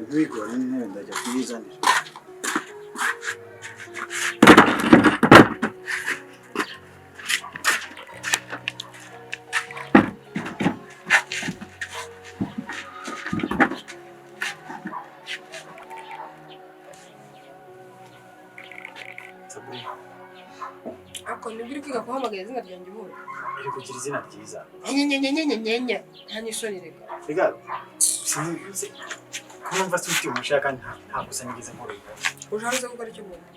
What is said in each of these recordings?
Ntiwigore n'intebe ndajya kuyizanira. Sabrina, Ako nibwo uri kwiga guhamagara izina ryanjye ubundi. Iri kugira izina ryiza. Nyenyenyenyenyenyenye. Nta n'isoni reka. Rega, sinzi ko numva se ufite umushaka kandi nta kosa nigeze nkorera. Ushaka se gukora icyo umuntu.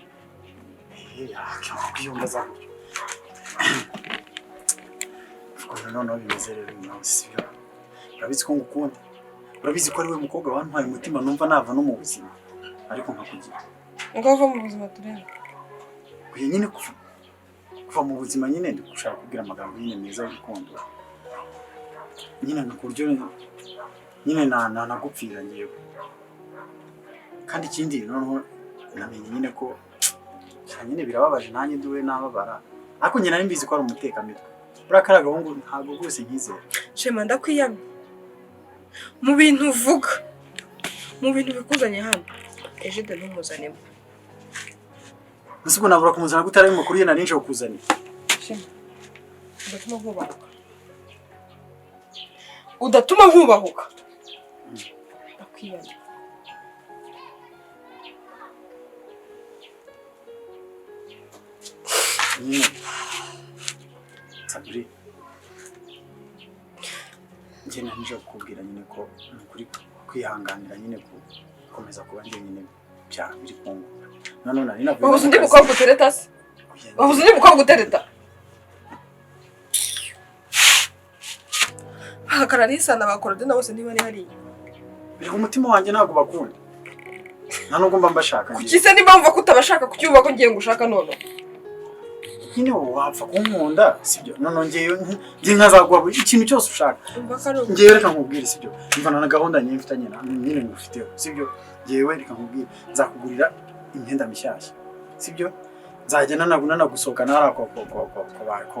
Kwiyumva za gutyo. Ukuntu noneho bimeze rero uyu munsi, sibyo? Urabizi ko ngukunda. Urabizi ko ari we mukobwa wantwaye umutima, numva nava no mu buzima. Ariko nkakugira. Ngaho uva mu buzima turebe. Oya nyine, kuva mu buzima nyine ndi gushaka kubwira amagambo nyine meza y'urukundo. Nyine ku buryo nyine na nagupfira ngewe. Kandi ikindi noneho namenye nyine ko sha nyine birababaje, nanjye nduwe nababara. Ariko njye nari mbizi ko ari umutekamitwe. Buriya kariya gahungu ntabwo rwose nkizera. Shema, ndakwiyamye. Mu bintu uvuga. Mu bintu bikuzanye hano. Ejide ntumuzanemo. Ese ubwo nabura kumuzana gute ari amakuru ye nari nje kukuzanira? Shema. Udatuma nkubahuka. Udatuma nkubahuka. Ndakwiyamye. Nyine Sabri, njye nari nje kukubwira nyine ko ni ukuri kwihanganira nyine gukomeza kuba njye nyine bya biri kungura. None nari navuye Wabuze no undi mu kazi. mukobwa utereta se? Oya, Wabuze undi mukobwa utereta? Aha Kararisa na ba Korodina bose ntibari hariya. Biri ku mutima wanjye, ntabwo bakunda. Nta nubwo mba mbashaka njye. Kuki se nimba wumva ko utabashaka, kuki wumva ko ngiye ngushaka none? Nyine wowe wapfa kunkunda, sibyo? None ngewe njye nkazaguha buri ikintu cyose ushaka. Umva ko ari ubu. Ngewe reka nkubwire, sibyo? Mvana na gahunda nyine mfitanye na nyine ngufiteho, sibyo? Ngewe reka nkubwire, nzakugurira imyenda mishyashya, sibyo? Nzajya nanagusohokana hariya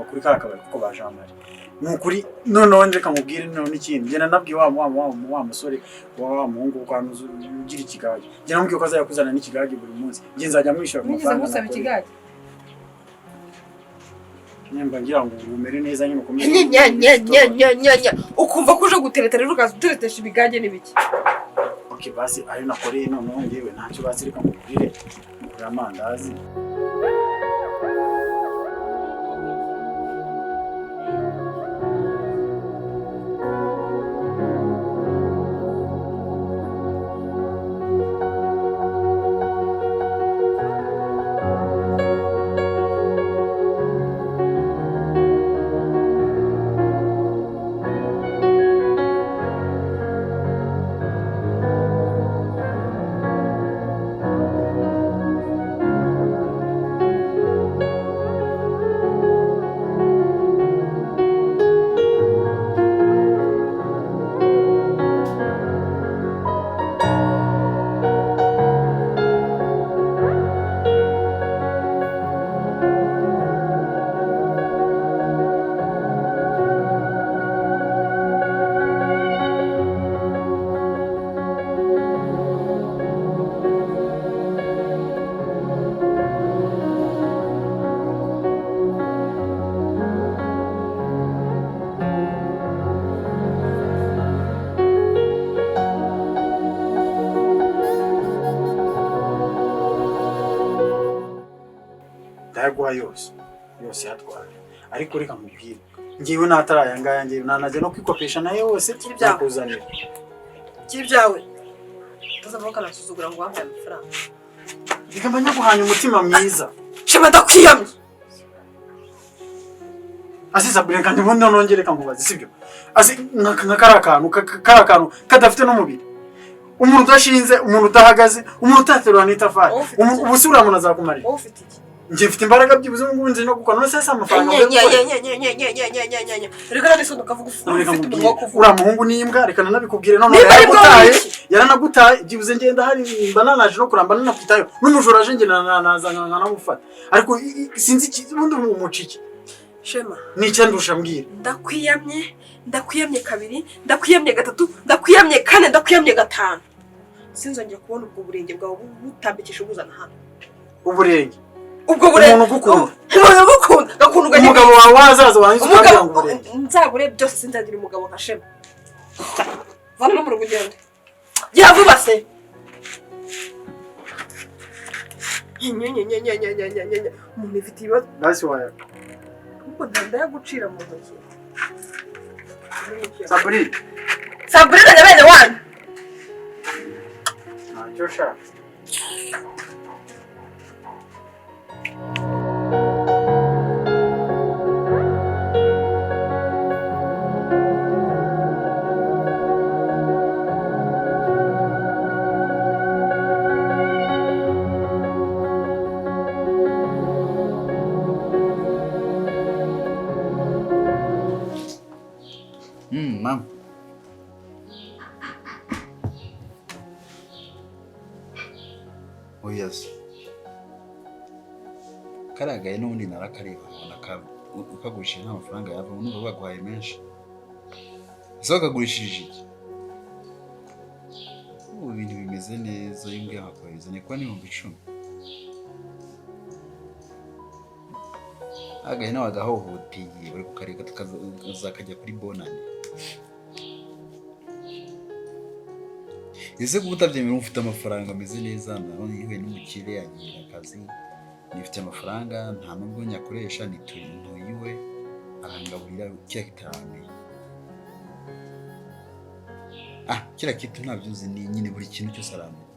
kuri kariya kabari kuko ba Jean Marie. Ni ukuri noneho reka nkubwire noneho n'ikindi. Njye nanabwiye wa musore wa muhungu kwa ugira ikigage. Njye namubwiye ko azajya kuzana n'ikigage buri munsi. Njye nzajya mwishyura ku Nigeze mafaranga ngusaba nakoreye. ikigage? Nyine ngira ngo umere neza nyine ukomeze. Nya nya nya nya nya nya nya. Ukumva ko uje gutereta rero ukaza uteretesha ibigage n'ibiki? Okay, basi ayo nakoreye noneho ngewe ntacyo, basi reka nkugurire ngurire amandazi. Ndayaguha yose yose yatwara, ariko reka nkubwire, ngewe natari aya ngaya, ngewe nanajya no kwikopesha nayo yose Kiri byawe. nakuzanira. Kiri byawe. Utazavaho ukanansuzugura ngo wampaye amafaranga. Reka mba nyaguhanye umutima mwiza. Shema, ndakwiyamye. Asi Sabrina, kandi ubundi noneho reka nkubaze, sibyo? Asi nka kariya kantu kariya kantu kadafite n'umubiri, umuntu udashinze, umuntu udahagaze, umuntu utaterura n'itafari. Wowe ufite iki? Ubu se uriya muntu azakumarira? Wowe ufite iki? Njye mfite imbaraga byibuze, ubu ngubu nzi no gukora. None se si amafaranga mvuye Nya gukora? nya nya nya nya nya nya nya nya nya. Reka none se ukavuga ufite None reka ufite umunwa wo nkubwire, kuvuga. uriya muhungu ni imbwa, reka nanabikubwire none. Nimba ari imbwa Yaranagutaye. wiki. Yaranagutaye byibuze, ngenda hari mba nanaje no kuramba nanakwitayo, n'umujura aje njye naza nkanamufata, ariko sinzi ubundi umuca iki? Shema. Nicyo ndusha, mbwira. Ndakwiyamye, ndakwiyamye kabiri, ndakwiyamye gatatu, ndakwiyamye kane, ndakwiyamye gatanu. Sinzongera kubona ubwo burenge bwawe butambikisha ubuzana hano. Uburenge? Ubwo burenge. Umuntu ugukunda. Umuntu ugukunda. Gakunda ugakunda. Umugabo wawe wazaza warangiza ukambwira ngo uburenge. Nzabure byose sinzagira umugabo nka Shema. Vana no mu rugo ugende. Gira vuba se. Nyenyenyenyenyenyenyenyenye. Umuntu ifite ibibazo. Basi wayo. Kuko ndayagucira mu ntoki. Sabri. Sabri na bene wanyu. Ntacyo ushaka. Mama. Oh yes. Karagaye n'ubundi narakareba nkabona ukagurishije nta mafaranga yavamo, numva baguhaye menshi. Ese wakagurishije iki? Ubu ibintu bimeze neza, iyo umbwiye nkakohereza ni kuba 10,000. Agahe nawe agahohoteye uri kukareka tukazakajya kuri bonane. Ese kuba utabyemera ufite amafaranga ameze neza, ndabona yewe n'umukire yagira akazi, nifite amafaranga nta nubwo nyakoresha, nituye iwe arangaburira kiriya kitaramenya. Ah, kiriya kitu ntabyo uzi, ni nyine buri kintu cyose aramenya.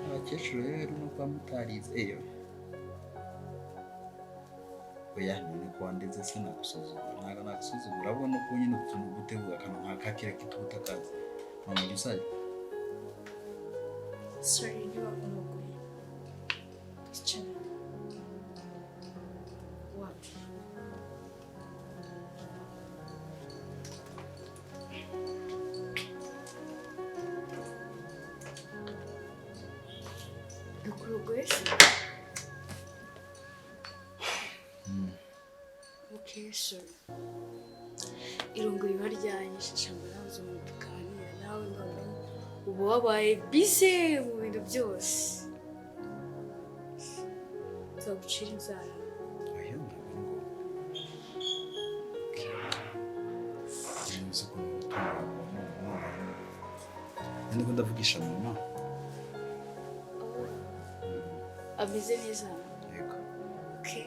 Abakecuru rero no kwa mutarize eyo. Oya none ko wandeze sinagusuzugura, ntabwo nagusuzugura, urabona ko nyine utuntu gutegura akantu nka kakira kitu utakazi. Mama ujya usajya? Sorry, niba nkugoye. Icara. Wapi? Ndakurogoye se? Okay, sorry. Irungu riba ryanyishe cyangwa nabuze umuntu tuganira nawe, noneho uba wabaye busy mu bintu byose. Nzagucira inzara. Oya ntabwo ari ngombwa. Nzi ukuntu gutunga umuntu niko ndavugisha mama. Ameze neza? Yego. Okay.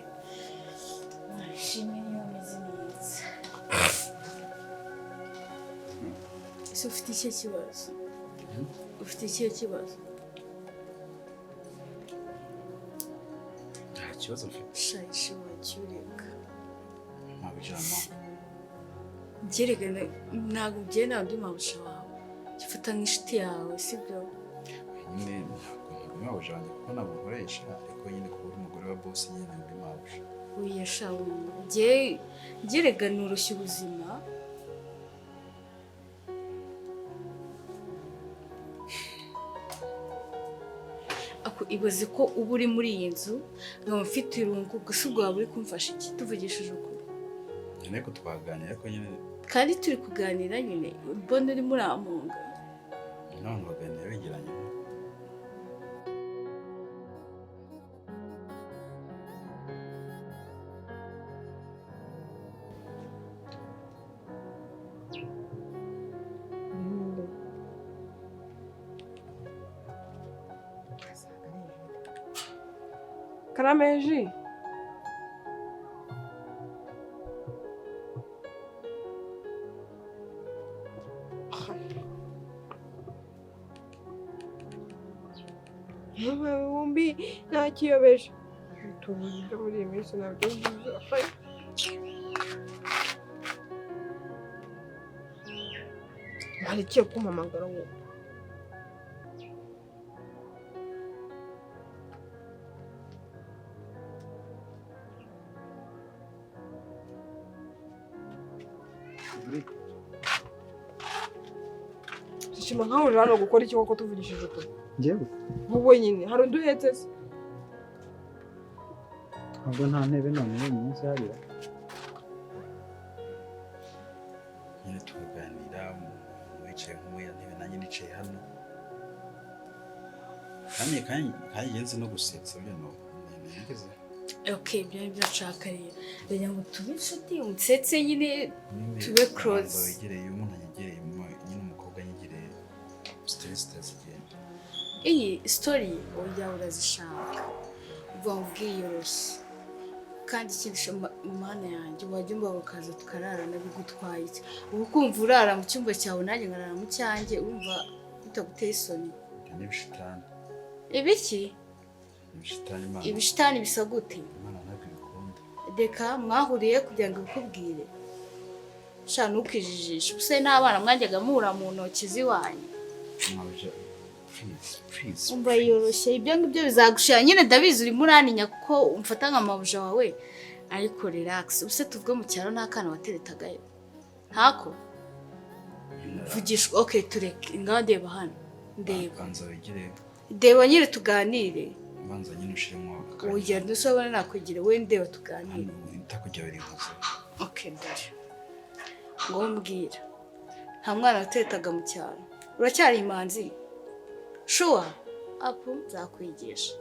Mwishimye niba ameze neza. Ese ufite ikihe kibazo? Ufite ikihe kibazo? Nta kibazo mfite. Shayishe wacyureka. Ntabwo mama. Byerekana ntabwo ugiye nta undi mabusha wawe. Gifata nk'inshuti yawe, sibyo? Nyine ntabwo mabusha wanjye kuko ntabwo nkoresha, ariko nyine kuba uri umugore wa boss nyine uri mabusha. Oya shawo, byerekana urushya ubuzima. Ako ibaze ko uba uri muri iyi nzu nkaba mfite irungu gusa ubwo waba uri kumfasha iki tuvugishije ukuri? Nyine ko twaganira ko nyine kandi turi kuganira nyine mbona urimo urampunga. N'abantu baganira begeranye. Karameji. Ibihumbi ntakiyobeje. Ibitubu byo muri iyi minsi nabyo byiza. Warikiye kumpamagara wowe. Shima nkaho uri hano gukora iki koko tuvugishije ukuri? Njyewe? Wowe nyine hari undi uhetse se? Ntabwo nta ntebe none uyu munsi hariya. Nyine tukaganira umuntu Wicaye nko muri ya ntebe, nanjye nicaye hano, kandi nzi no gusetsa byo no nigeze. Okay, ibyo ni byo nshaka rero. Ndagira ngo tube inshuti, unsetse nyine, tube close. Wegereye, iyo umuntu anyegereye, nyine umukobwa anyegereye, stress zigenda. Iyi story oya, urazishaka, uva ubwiyoroshye. Kandi ikindi mana yanjye, wajya umbaho ukaza tukararana, bigutwaye iki? Uba ukumva urara mu cyumba cyawe, nanjye nkarara mu cyanjye, urumva bitaguteye isoni? Ibyo ni ibishitani. Ibiki? Ibishitani, Imana. Ibishitani bisa gute? Imana ntabwo ibikunda. Reka, mwahuriye kugira ngo ibikubwire. Sha, ntukijijishe. Ubuse n'abana mwajyaga muhura mu ntoki z'iwanyu? Mabuja, please, please. Umva, yoroshye, ibyo ngibyo bizagushira nyine. Ndabizi urimo uraninya kuko umfata nka mabuja wawe, ariko relax. Ubuse tuvuge mu cyaro nta kana wateretagayo? Ntako vugishwa. Okay, tureke. Ngaho ndeba hano, ndeba. Banza wegere. Ndeba nyine tuganire. Banza nyine ushiremo akanya. Oya, ntusobora nakugira we, ndeba tuganire. Hano itakujya biri nkoze. Okay, dore ngo mbwira, nta mwana wateretaga mu cyaro? Uracyari imanzi? Sure, apu nzakwigisha.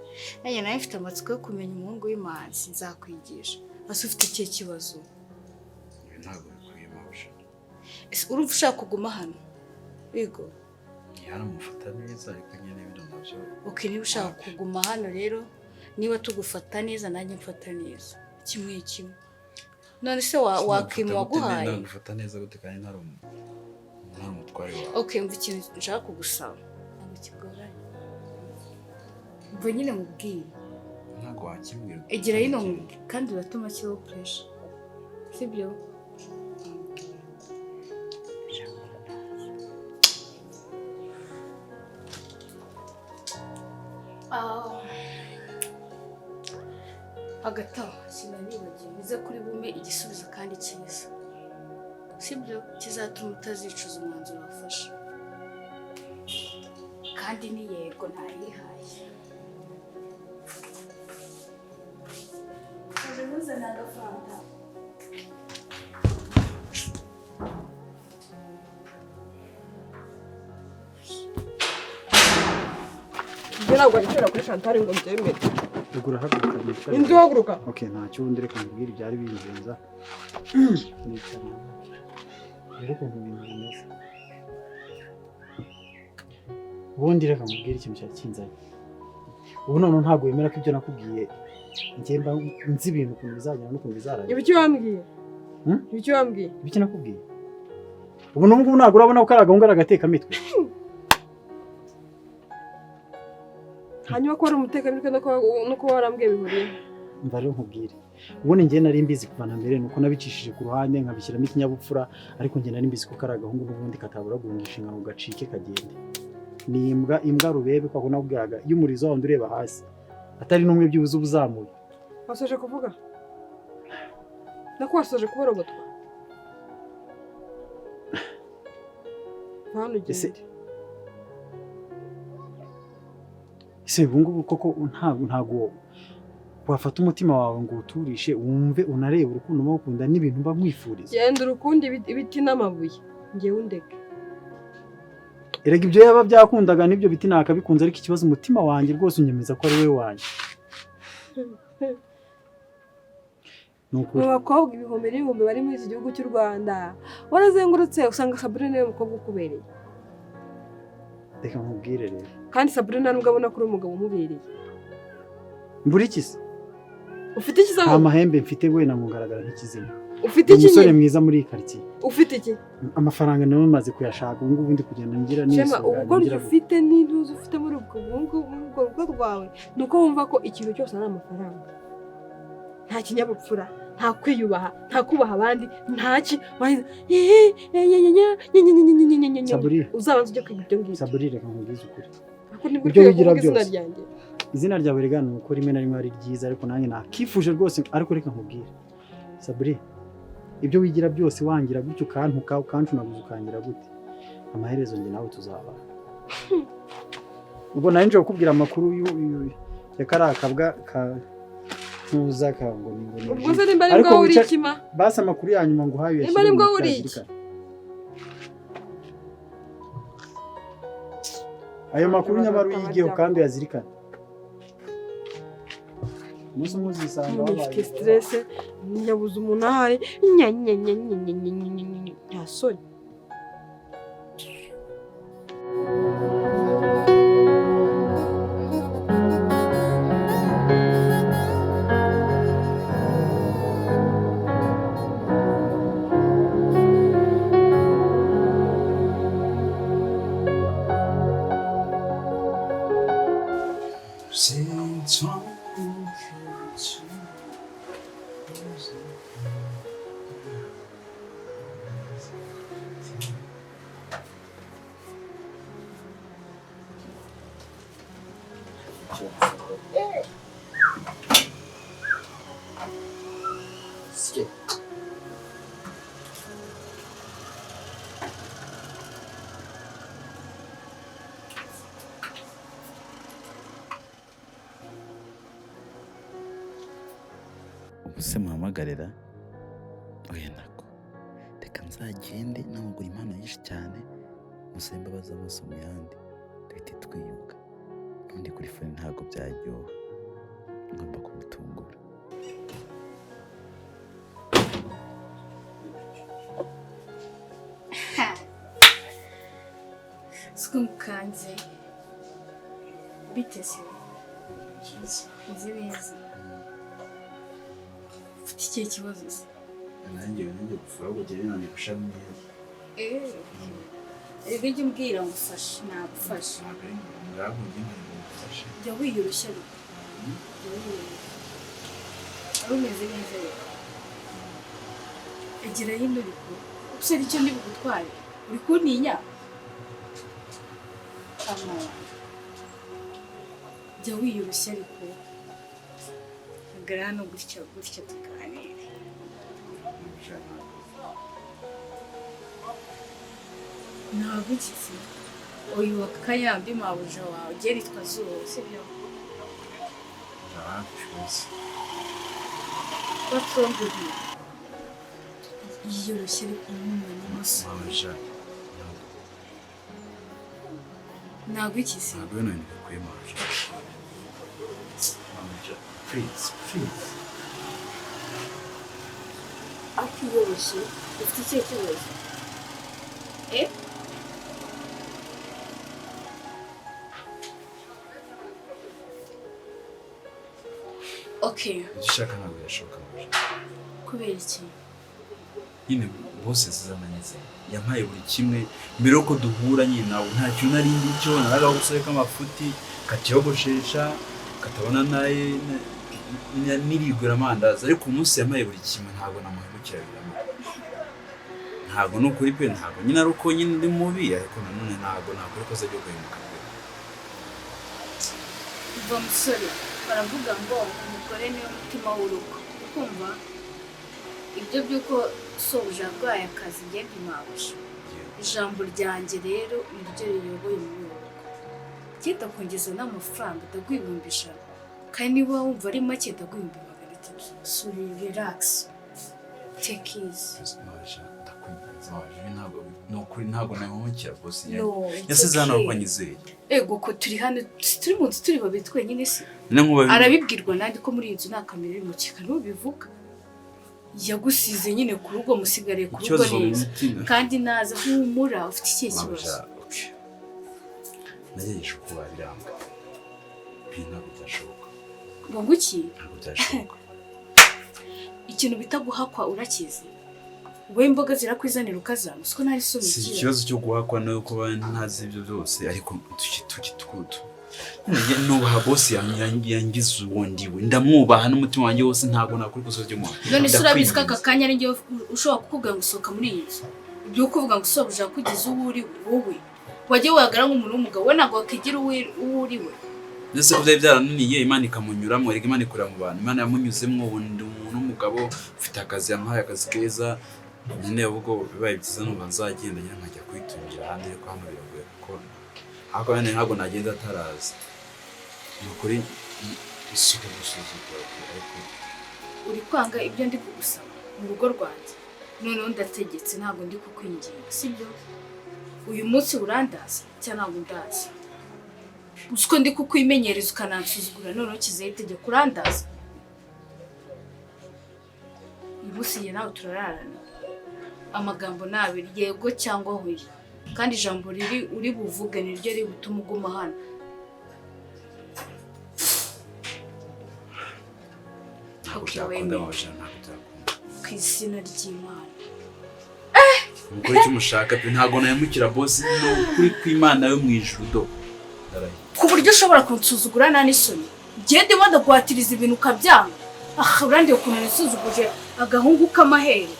Nanjye nawe mfite amatsiko yo kumenya umuhungu w'imanzi, nzakwigisha. Ese ufite ikihe kibazo? Ibi ntabwo bikwiye, mabuja. Ese urumva ushaka kuguma hano wigo? Ni hano mufata neza, ariko nyine bino nabyo. Okay, niba ushaka kuguma hano rero, niba tugufata neza, nanjye mfata neza, kimwe kimwe. None se wakwima waguhaye? Ndagufata neza gute kandi ntari umutware wawe? Okay, mva ikintu nshaka kugusaba, ntabwo kigoranye. Mva nyine mubwire. Ntabwo wakimbwira. Egera hino mubwire, kandi uratuma ashyiraho pressure, sibyo? Ah, hagati aho sinanibagiwe, bize kuri bume igisubizo kandi cyiza, sibyo? Kizatuma utazicuza umwanzuro wafashe. Kandi ni yego, ntayihaye. Kaje ntuzane agafanta. Njye ntabwo nicara kuri Chantal ngo mbyemere. Ubwo urahaguruka wicare. Inzu uhaguruka. Okay, ntacyo. Ubundi reka nkubwire ibyari bingenza. Nicara rero ukuntu ibintu bimeze. Ubundi reka nkubwire ikintu cyari kinzanye. Ubu noneho ntabwo wemera ko ibyo nakubwiye, njye mba nzi ibintu ukuntu bizagenda n'ukuntu bizarangira. Ibiki wambwiye? Hmm? Ibiki wambwiye? Ibiki nakubwiye? Ubu n'ubu ngubu ntabwo urabona ko ari agahungu, ari agatekamutwe. Hanyuma ko wari umutekamutwe no kuba warambwiye bihuriye? Mva rero nkubwire, ubundi njye nari mbizi kuva na mbere, nuko nabicishije ku ruhande nkabishyiramo ikinyabupfura, ariko njye nari mbizi ko kari agahungu n'ubundi katabura guhunga inshingano ngo gacike kagende. Ni imbwa, imbwa rubebe, kwa nakubwiraga iyo umurizo wundi ureba hasi atari n'umwe byibuze uba uzamuye. Wasoje kuvuga? Nako wasoje kuborogotwa? Va hano. Ese ugende. Ese ubu ngubu koko ntabwo wafata umutima wawe ngo uwuturishe, wumve unarebe urukundo uba ukunda n'ibintu mba nkwifuriza? Genda urukundi ibiti n'amabuye, ngewe undeke. Erega ibyo yaba byakundaga n'ibyo biti nakabikunze, ariko ikibazo umutima wanjye rwose unyemeza ko ari we wanjye, ni ukuri. Mu bakobwa ibihumbi n'ibihumbi bari muri iki gihugu cy'u Rwanda, warazengurutse usanga Sabrina niwe mukobwa ukubereye? Reka nkubwire rero. Kandi Sabrina nubwo abona ko uri umugabo umubereye. Mbura iki se? Ufite iki se? Nta mahembe mfite, wenda ngo ngaragara nk'ikizima. Ufite Ni iki umusore nyine? mwiza muri iyi karitsiye. Ufite iki? Amafaranga nawe maze kuyashaka, ubu ngubu ndi kugenda ngira Shema, nisuganya ubugoryi ngira. ufite n'intuzi ufite muri ubwo rugo rwawe ni uko wumva ko ikintu cyose ari amafaranga. Nta kinyabupfura, nta kwiyubaha, nta kubaha abandi, nta ki. Saburi. Uzabanza ujye kwiga ibyo ngibyo. Saburi, reka nkubwize ukuri. Ariko nibwo Ibyo ukwiye wigira kuvuga izina byose. ryanjye. Izina ryawe rega ni uko rimwe na rimwe ari ryiza, ariko nanjye nakifuje rwose. Ariko reka nkubwire Saburi, ibyo wigira byose, wangira gutyo, ukantuka, ukancunaguza, ukangira gute, amaherezo njye nawe tuzabana. Ubwo nari nje kukubwira amakuru ya kariya kabwa ka ntuza ka ngo ni Ubwo se nimba ari Ariko bwo uri wica- ikima? Basi amakuru ya nyuma nguhaye Nimba uyashyire ari mu bwo mutwe uri hakiri iki? kare. Ayo makuru nyamara uyigiyeho kandi uyazirikane. Umunsi umwe uzisanga Mfite wabaye stress, nyabuze umuntu ahari, nya nya nya nya nya nya nya nya nya, nta soni. Ubu se muhamagarira? Oya nako, reka nzagende namugura impano nyinshi cyane, musabe imbabazi amaso mu yandi, duhite twiyunga. N'undi kuri fone ntabwo byaryoha, ngomba kumutungura. Siko ngukanze bite se? Uzi neza ufite ikihe kibazo se? Nanjye gufura kugira ngo nibusha neza. Rero ujye umbwira ngo ufashe, nagufashe. Ntabwo ari ngombwa, ahubwo njye ntabwo ngufashe. Jya wiyoroshya ariko. Jya wiyoroshya. Wari umeze neza rero. Egera hino ariko. Ubuse hari icyo ndi bugutware? Uri kuntinya? Mama wanjye. Jya wiyoroshya ariko. Hagarara hano gutya gutya tuganire. Ntabwo iki uyu wa Kayambi mabuja wawe ugera yitwa Zuba, sibyo? What's wrong with you? Yiyoroshye ariko nk'umuntu w'umusore. Mabuja, Ntabwo iki se? ntabwo bino bintu bikwiye mabuja. Mabuja, please, please. Akiyoroshye, ufite ikihe kibazo? Eh? Okay, Ibyo ushaka ntabwo birashoboka mabuja. kubera iki? Nyine bose zizamanyeze yampaye buri kimwe mbere yuko duhura nyine nawe nta kintu nari ndi cyo, naragaho gusore k'amafuti katiyogoshesha katabona naye nirigura amandazi, ariko umunsi yampaye buri kimwe ntabwo namuhemukira biramo. Ntabwo ni ukuri pe, ntabwo nyine ari uko nyine ndi mubi, ariko nanone ntabwo nakora ikosa ryo guhemuka pe. Uva musore, baravuga ngo umugore niwe mutima w'urugo. Ukumva ibyo by'uko sobuja arwaye akazi njye ntimabuja. Ijambo ryanjye rero niryo riyoboye muri uru rugo. Njye ndakongeza n'amafaranga ndaguha 100,000, kandi niba wumva ari make ndaguha 300,000. So relax, take easy. Mabuja, ndakwinginze mabuja, ibi ntabwo ni ukuri, ntabwo nahemukira bose. No, it's Yasize hano okay. kuko anyizeye. Ego ko turi hano, turi mu nzu turi babiri twenyine se. Nyine nkuba Arabibwirwa nandi ko muri iyi nzu nta kamera iri mu kika ntubivuga. Yagusize nyine ku rugo, musigariye ku rugo ikibazo mu neza. mutima. Kandi naza humura, ufite ikihe kibazo? Mabuja, okay. Nagerageje kuba biranga. Ibi ntabwo byashoboka. Ngo nguki? Ntabwo byashoboka. Ikintu bita guhakwa urakizi? Wowe imboga zirakwizanira ukazana, siko ntari Si soni. ikibazo cyo guhakwa no kuba ntazi ibyo byose, ariko tuki tuki tukutu. Nubaha boss yangize uwo ndiwe, ndamwubaha n'umutima wanjye wose, ntabwo nakora ikosa ry'umuntu. None se urabizi ko aka kanya ari njye ushobora kukubwira ngo usohoka muri iyi nzu? Ibyo kuvuga ngo sobuja kugeza uwo uri wowe. Wajye wagara nk'umuntu w'umugabo, we ntabwo wakigira uwo uri we. Ndetse ko byari byarananiye, Imana ikamunyuramo, erega Imana ikorera mu bantu. Imana yamunyuzemo, ubu ndi umuntu w'umugabo ufite akazi, yamuhaye akazi keza. Nyine ubwo bibaye byiza numva nzagenda nyine nkajya kwitungira ahandi, ariko hano biragoye kuko ariko nyine ntabwo nagenda ataraza. Ni ukuri isuku gusuzugura pe, ariko Uri kwanga ibyo ndi kugusaba mu rugo rwanjye. Noneho ndategetse, ntabwo ndi kukwinginga, sibyo? Uyu munsi urandaza cyangwa ntabwo undaza? Uzi ko ndi kukwimenyereza ukanansuzugura, noneho ukizeho itegeko urandaza. Uyu munsi njye nawe turararana. Amagambo ni abiri, yego cyangwa hoya. Kandi ijambo riri uri buvuge niryo riri butume uguma hano. Ntabwo Okay, byakunda wemeye. mabuja, ntabwo byakunda. Ku izina ry'Imana. Mukore icyo mushaka pe, ntabwo nahemukira boss, ni ukuri kw'Imana yo mu ijuru do. Ndarahiye. Ku buryo ushobora kunsuzugura nta n'isoni. Njye ndimo ndaguhatiriza ibintu ukabyanga. Ah, urandiye ukuntu nisuzuguje agahungu k'amahere.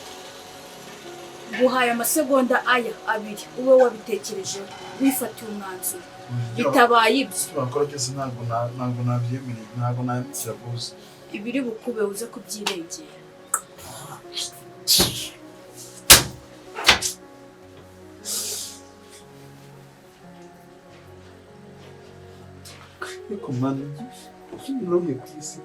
Nguhaye amasegonda aya abiri ube wabitekerejeho, wifatiye umwanzuro. Bitabaye ibyo, Icyo wakora cyose ntabwo ntabwo nabyemereye, ntabwo nahemukira boss. Ibiri bukube uze kubyirengera. Ariko mwana, iki niromye ku isi.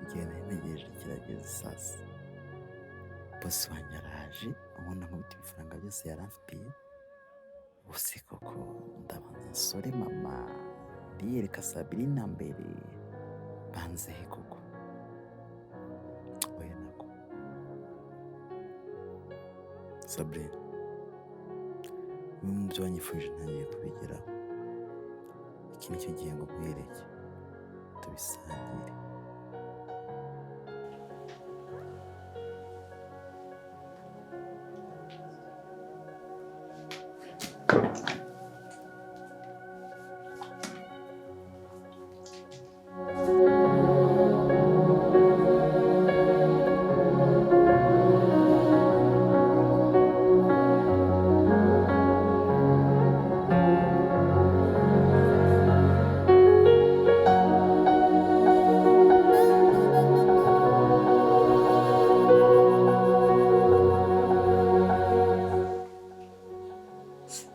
Igihe nari ntegereje kirageze sasa. Bosi wanjye araje, ubona nkubita ibifaranga byose yari amfitiye. Ubuse koko ndabanza nsore mama, ndiyereka Sabrina mbere, banzehe koko. Oya nako. Sabrina, bimwe mu byo wanyifurije ntangiye kubigeraho. Iki nicyo gihe ngo nkwereke, tubisangire.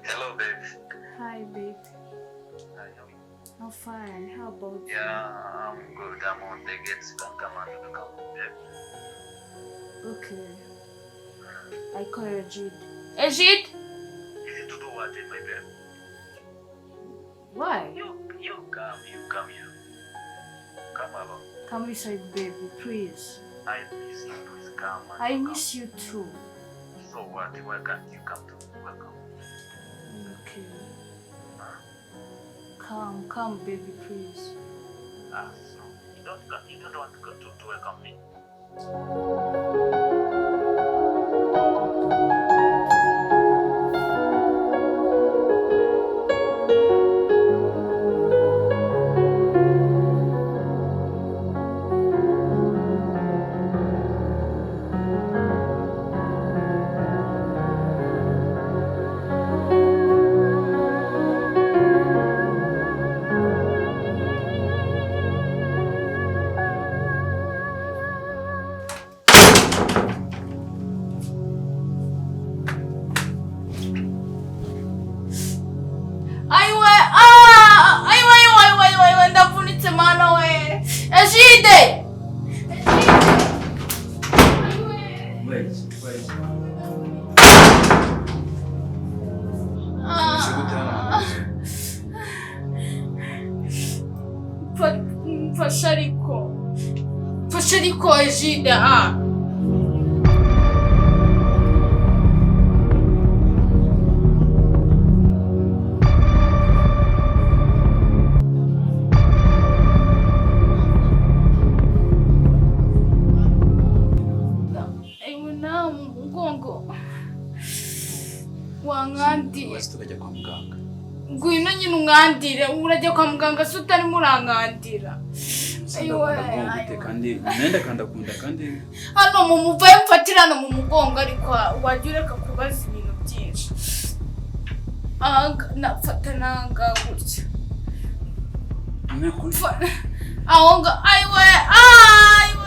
Hello, babe. Hi, babe. Hi, how are you? I'm fine. How about you? Yeah, I'm good. I'm on the gates. You can come and come, babe. Okay. I call Ejid. Ejid! Is it to do what, my babe? Why? You come, you come here. Come along. Come inside, baby, please. I miss you. Please come. And I come. miss you too. So what? Why can't you come to welcome? Okay. Come, come, baby, please. Ah, so you don't you don't want to go to welcome me? Ayiwe, ah! Ayiwe, ayiwe, ayiwe, ayiwe, ayiwe, ndavunitse mana we. Ejide! Ejide! Ayiwe. Wait, wait. Ah. Ese gute hano? Mfasha ariko. Niko Ejide ah. Ewe mu mugongo wankandiye. Wese tukajya kwa muganga. Ngwino nyine unkandire, urajya kwa muganga se utarimo urankandira. Ndakunda kandi nenda kandakunda kandi hano mu muvayo mfatira hano mu mugongo, ariko wajya ureka kubaza ibintu byinshi. Nafata nanga gutya. Aho nga ayiwe ayiwe.